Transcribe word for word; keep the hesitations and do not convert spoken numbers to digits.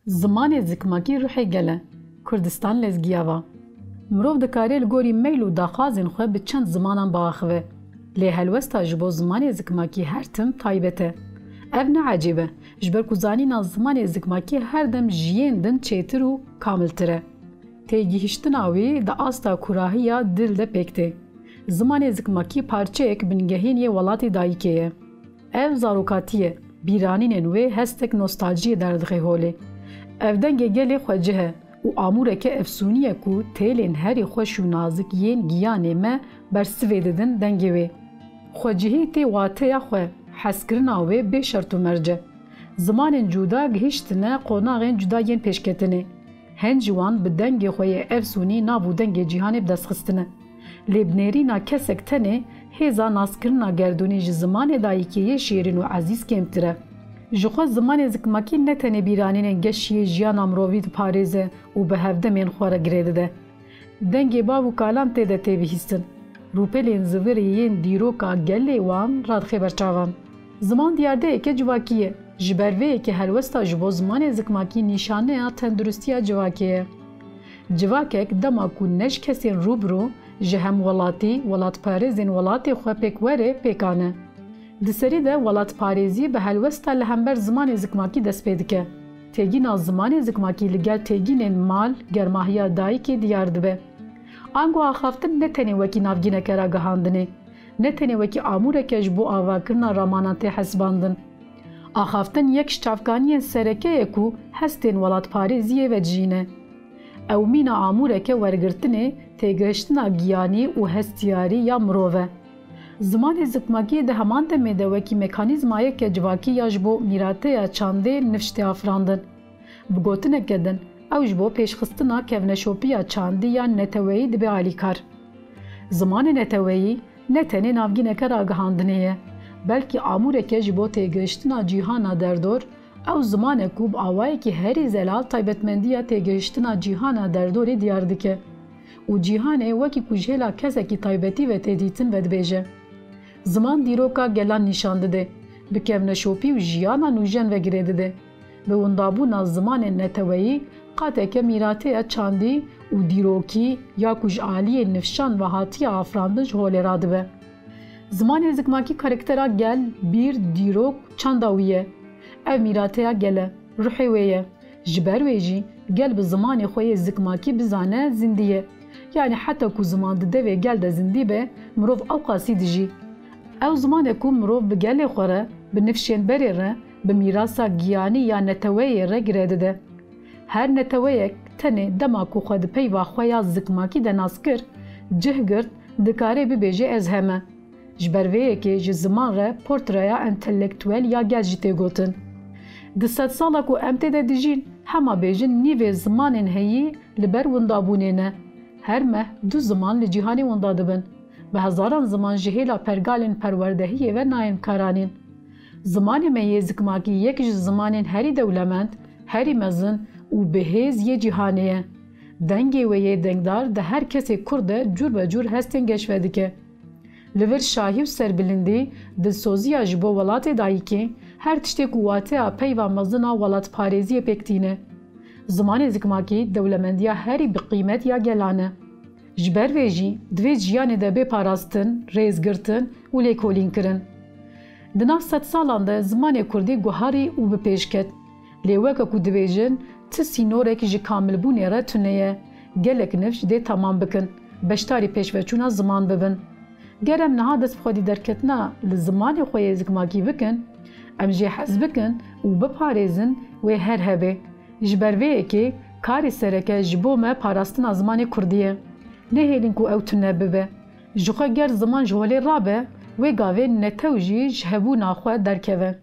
Zimanê zikmakî ruhê gel e. Kurdistan lezgiya va. Mirov dikare li gorî meyl û daxwazên xwe bi çend zimanan biaxive. Lê helwesta ji bo zimanê zikmakî her tim taybet e. Ev ne ecêb e, ji ber ku zanîna zimanê zikmakî her dem ji yên din çêtir û kamiltir e. Têgihiştina wî di asta kurahiya dil de pêk tê. Zimanê zikmakî parçeyek bingehîn yê welatê dayikê ye. Ev zarokatî ye, bîranînên wê hestek nostaljiyê derdixe holê. Ev dengê gelê xwecih e û amûreke efsûnî ye ku têlên herî xweş û nazik yên giyanê me bersivê didin dengê wê. Xwecihî tê wateya xwe, hezkirina wê bê şert û merc e. Zimanên cuda gihîştine qonaxên cuda yên pêşketinê. Hin ji wan bi dengê xwe yê efsûnî nav û dengê cîhanê bi dest xistine. Lê bi nêrîna kesek tenê hêza naskirina gerdûnê ji zimanê dayikê yê şêrîn û ezîz kêmtir e. Ji xwe zimanê zikmakî ne tenê bîranînên geş yê jiyana mirovî diparêze û bi hevdemên xwe re girê dide. Dengê bav û kalan tê de tê bihîstin. Rûpelên zivirê yên dîroka gelê wan radixe ber çavan. Ziman diyardeyeke civakî ye. Ji ber vê yekê helwesta ji bo zimanê zikmakî nîşaneya tenduristiya civakê ye. Civakek dema ku ne ji kesên rû bi rû, ji hemwelatî, welatparêzên welatê xwe pêk were, pêkan e. Di serî de welatparêzî bi helwesta li hember zimanê zikmakî dest pê dike. Têgîna zimanê zikmakî li gel têgînên mal, germahiya dayikê diyar dibe. Ango axaftin ne tenê wekî navgîneke ragihandinê, ne tenê wekî amûreke ji bo avakirina ramanan tê hesibandin. Axaftin yek ji çavkaniyên sereke ye ku hestên welatparêziyê vedijîne. Ew mîna amûreke wergirtinê, têgihiştina giyanî û hestiyarî ya mirov e. Zimanê zikmakî di heman demê de wekî mekanîzmayeke civakî ya ji bo mîrateya çandê nifş tê afirandin. Bi gotineke din, ew ji bo pêşxistina kevneşopiya çandî ya neteweyî dibe alîkar. Zimanê neteweyî ne tenê navgîneke ragihandinê ye, belkî amûreke ji bo têgihiştina cîhana derdor, ew ziman e ku bi awayekî herî zelal taybetmendiya têgihiştina cîhana derdorê diyar dike û cîhanê wekî ku ji hêla kesekî taybetî ve tê dîtin vedibêje. Ziman dîroka gelan nîşan dide, bi kevneşopî û jiyana nûjen ve girê dide. Bi windabûna zimanên neteweyî, qateke mîrateya çandî û dîrokî ya ku ji aliyê nifşan ve hatiye afirandin ji holê radibe. Zimanê zikmakî karaktera gel, bîr, dîrok, çanda wî ye. Ev mîrateya gel e, ruhê wê ye. Ji ber wê jî gel bi zimanê xwe yê zikmakî bizane zindî ye. Yanî heta ku ziman di devê gel de zindî be, mirov ewqasî dijî. Ew ziman e ku mirov bi gelê xwe re, bi nifşên berê re, bi mîrasa giyanî ya neteweyê re gire dide. Her neteweyek tenê dema ku xwe di peyva xwe ya zikmakî de nas kir, cih girt, dikare bibêje ez heme. Ji ber vê yekê ji ziman re portreya entelektuel ya gel jî tê gotin. Di sedsala ku em tê de dijîn, hema bêjin nîvê zimanên heyî li ber windabûnê ne. Her meh du ziman li cîhanê winda dibin. Bi hezaran ziman ji hêla pergalên perwerdehiyê ve nayên karanîn. Zimanê me yê zikmakî yek ji zimanên herî dewlemend, herî mezin û bi hêz yê cîhanê ye. Dengê wê yê dengdar di her kesê Kurd de cûr be cûr hestên geş vedike. Li vir şahî û serbilindî, dilsoziya ji bo welatê dayikê, her tiştê ku wateya peyva mezin a welatparêziyê pêk tîne. Zimanê zikmakî dewlemendiya herî bi qîmet ya gelan e. Ji ber vê jî divê jiyanê de bê parastin, rêzgirtin û lêkolînkirin. Di nav sedsalan de zimanê kurdî guharî û bi pêş ket. Lê weke ku dibêjin, ti sînorek ji kamilbûnê re tune ye. Gelek nifş dê temam bikin, beşdarî pêşveçûna ziman bibin. Ger em niha dest bi xwedî derketina li zimanê xwe yê zikmakî bikin, em jê hez bikin û biparêzin wê her hebe. Ji ber vê yekê karê sereke ji bo me parastina zimanê kurdî ye. Nehêlin ku ew tune bibe. Ji xwe ger ziman ji holê rabe, wê gavê netew jî ji hebûna xwe derkeve.